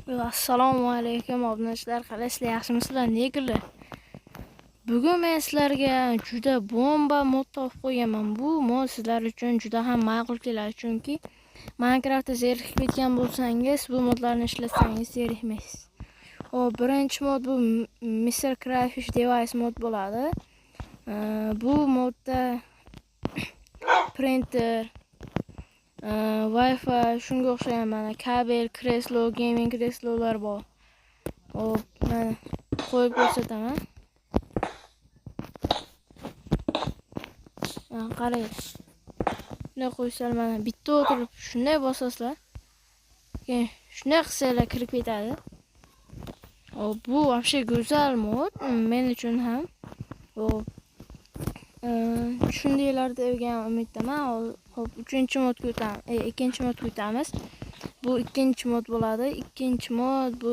Assalomu alaykum obunachilar, qalaysizlar, yaxshimisizlar, negilar? Bugun men sizlarga juda bomba mod topib qo'yganman. Bu mod sizlar uchun juda ham ma'qul keladi, chunki Minecraftda zerikib ketgan bo'lsangiz, bu modlarni ishlatsangiz zerikmaysiz. Xo'p, birinchi mod bu Mr. Crayfish Device mod bo'ladi. Bu modda printer, Wi-Fi, shunga o'xshagan mana kabel, kreslo, gaming kreslolar bor. Xo'p, mana qo'yib ko'rsataman. Mana qarang. Shunday qo'ysanglar, mana bitta o'tirib shunday bosasizlar. Keyin shunday qilsanglar kirib ketadi. Xo'p, bu вообще go'zal mod men uchun ham. Xo'p, tushundinglar degan umiddaman. Xo'p, uchinchi modga o'tamiz, ikkinchi modga o'tamiz. Bu ikkinchi mod bo'ladi. Ikkinchi mod bu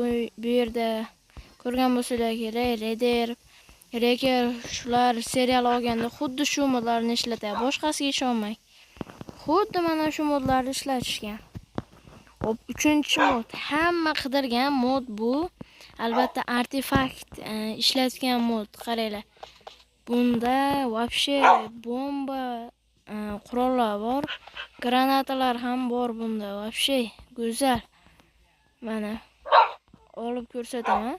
yerda ko'rgan bo'lsanglar kerak, Raider, Wrecker shular serial olganda xuddi shu modlarni ishlatadi. Boshqasiga ishonmang. Xuddi mana shu modlarni ishlatishgan. Xo'p, uchinchi mod, hamma qidirgan mod bu. Albatta artefakt ishlatgan mod. Qaranglar. Bunda вообще bomba qurollar bor. Granatalar ham bor bunda. Вообще go'zal. Mana olib ko'rsataman.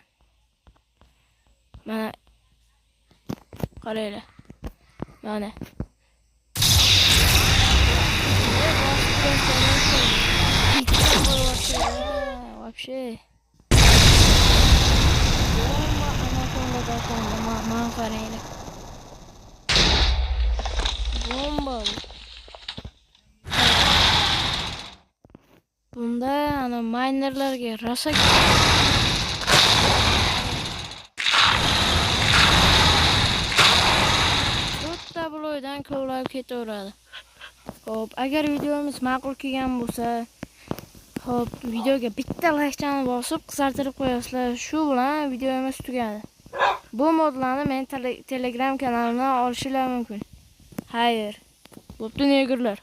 Mana qaranglar. Mana. Вообще. Bomba anakonda anakonda mana qaranglar. Bomba bu. Bunda ana maynerlarga rosa to'rtta bloydan kovlab ketaveradi. Xo'p, agar videomiz ma'qul kelgan bo'lsa, xo'p, videoga bitta laykchani bosib qizartirib qo'yasizlar. Shu bilan videomiz tugadi. Bu modlarni men Telegram kanalimdan olishinglar mumkin. Xayr. Bo'pti, negrlar.